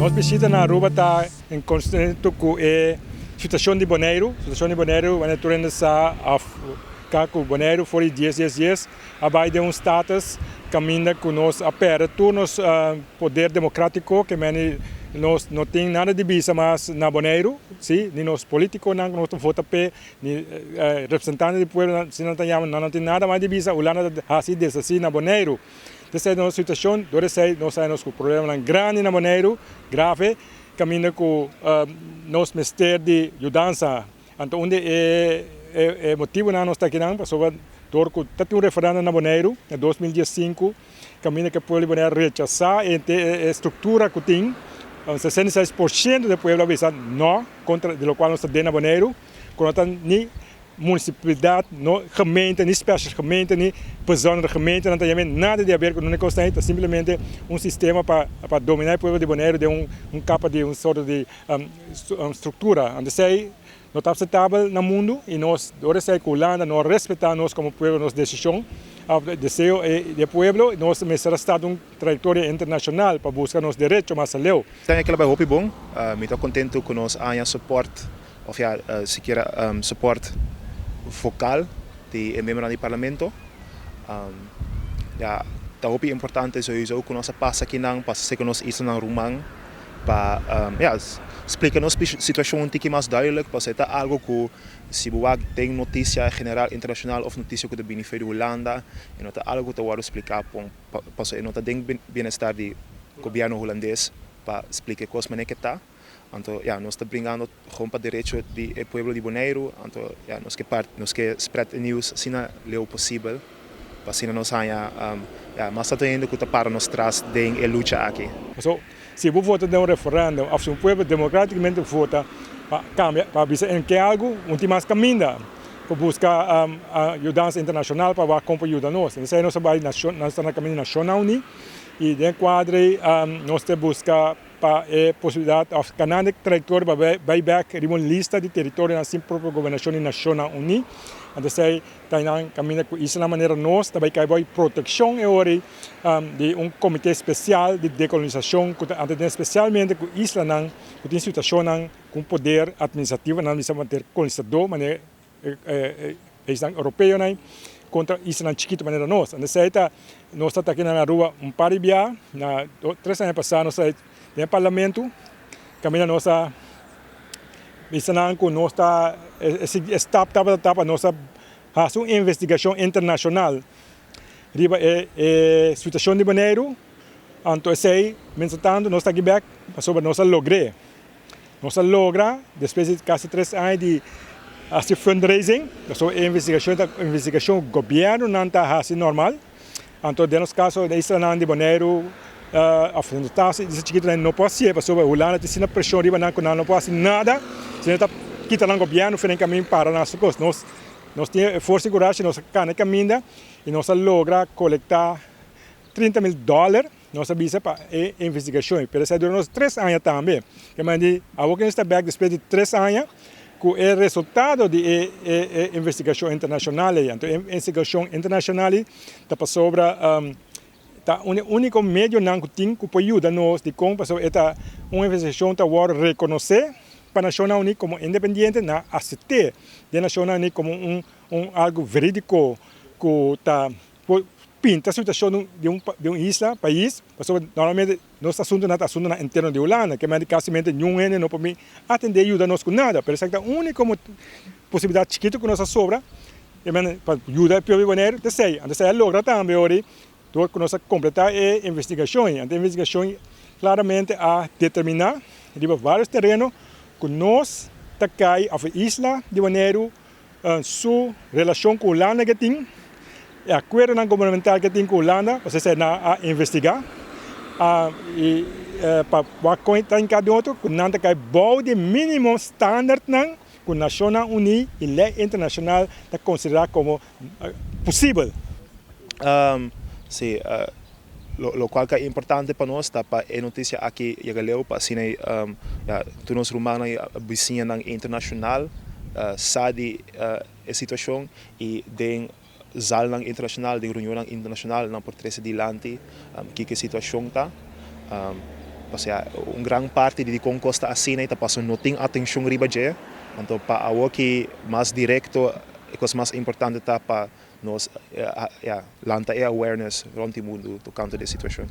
Nos bishita na Aruba ta en konsentu ku e situashon di Boneiru. Situashon di Boneiru, wanneer tur hende sa òf ka ku Boneiru for di dies dies dies a bai den un status kaminda ku nos a pèrdè tur nos poder demokratiko, ke meni nos no tin nada di bisa mas na Boneiru, si, ni nos politikonan ku nos ta vota p'e, ni representante di pueblo, si nan ta yama, nan no tin nada mas di bisa. Hulanda ta hasi i deshasi na Boneiru. Esei ta nos situashon, dor esei nos ta nos ku problemanan grandi na Boneiru, grave, kaminda ku nos mester di yudansa. Anto un di e e motibunan nos ta akinan pasobra dor ku ta tin un referendum na Boneiru na 2015 kaminda ku e pueblo di Boneiru a rechasá e e struktura ku tin, 66% di e pueblo a bisa no kontra di lokual nos ta den na Boneiru, ku no ta ni municipalidad, no gemeente, ni special gemeente, ni bijzondere gemeente, nan ta yam'é nada di haber ku nunca kos ta simplemente un sistema pa pa dominá e pueblo di Boneiru den un un kapa di un sorto di struktura. Anto esei no ta akseptabel na mundu i nos ora esei ku Hulanda no a respetá nos komo pueblo, nos desishon òf deseo di e pueblo, nos mester a start un trayektoria internashonal pa buska nos derecho mas aleu. Esei a keda bai hopi bon. Mi ta kontentu ku nos a haña support of ya sikiera support vocal di e miembronan di parlamento. Ya ta hopi importante sowieso ku nos a pasa akinan pa seka nos islanan ruman pa ya splika nos situashon un tiki mas duidelijk pasobra e ta algo ku si bo wak den notisia general internashonal of notisia ku ta bini for di Hulanda e no ta algo ku ta wòrdu spliká pasobra e no ta den bienestar di gobièrnu hulandes pa splika e kos manera ke ta. Anto ya nos ta bringando gewoon pa derecho di e pueblo di Boneiru, anto ya nos ke part nos ke spread e news asina leu posibel pa asina nos haña ya mas tantu hende ku ta para nos tras den e lucha aki. Paso si bo vota den un referendum of si un pueblo democraticamente vota pa cambia pa bisa en ke algu un tin mas caminda pa busca yudansa internacional pa wak kon por yuda nos. Esei nos a bai nos ta na caminda Nacionnan Uní y den cuadro ei nos ta busca pa e posibilidat òf kanal di trayektoria pa bai bèk riba un lista di teritorionan sin propio gobernashon di Nashonnan Uní. Anto esei ta nan kaminda ku islanan manera nos ta bai kai bou protekshon e ora ei di un komité spesial di dekolonisashon ku ta atendé spesialmente ku islanan ku tin situashonnan ku un poder atministrativo nan bisa poder kolonisadó manera e paisnan europeonan kontra islanan chikitu manera nos. Anto esei ta nos ta aki na Aruba un par di bia, na tres aña pasá nos ta den e parlamento kaminda nos a bisa nan ku nos ta e stap tabata ta pa nos a hasi un investigashon internashonal riba e situashon di Boneiru. Anto esei mientrastanto nos ta aki bèk pasobra nos a logr'é. Nos a logra, despues di casi tres aña di haci fundraising, pasobra e investigacion ta investigacion cu gobiernonan ta haci normal, anto den nos caso den islanan di Boneiru of den nos isla chikitonan no por hacié pasobra Hulanda tin asina presion riba nan cu nan no por haci nada, si no ta kita nan gobierno for den camin para nan su cos. Nos nos tin e forsa y curashi, nos a cana e caminda y nos a logra colecta 30.000 dollar. Nos a bisa pa e investigashon, pero esei dura nos tres aña tambe. Ke manera di awor ke nos ta bek despues di tres aña ku e resultado di e e investigashon internashonal ei. Anto e investigashon internashonal ei ta pasobra ta un e uniko medionan ku tin ku por yuda nos dikon pasobra e ta un investigashon ta wòrdu rekonosé pa Nashonnan Uní komo independiente nan a asept'é den Nashonnan Uní komo un un algu verídiko ku ta Por pinta situashon di un di un isla, pais, pasobra normalmente nos asuntunan ta asuntunan interno di Hulanda, ke manera kasimente niun hende no por bin atendé i yuda nos ku nada, pero esaki ta úniko posibilidat chikitu ku nos a sobra pa yuda e pueblo di Boneiru ta esei. Anto esei a logra tambe ora dor ku nos a kompletá e investigashon ei. Anto e investigashon ei klaramente a determiná riba vários tereno ku nos ta kai òf e isla di Boneiru Su relashon ku Hulanda ke tin, e akuerdonan gubernamental ke tin ku Hulanda, pasobra esei nan a investigá i pa wak kon ta hinká den otro, ku nan ta kai bou di mínimo standardnan ku Nashonnan Uní i lei internashonal ta konsiderá komo posibel. Sí, lokual ta importante pa nos ta pa e notisia aki yega leu pa asina tur nos rumannan i bisiñanan internashonal sa di e situashon i den zalnan internashonal, den reunionnan internashonal nan por trese dilanti kiko e situashon ta. Osea, un gran parti di kon kos ta asina ta paso no tin atenshon riba dje, anto pa awoki mas direkto, e kos mas importante ta pa nos, ja, lanta e awareness rònt mundu tokante e situashon.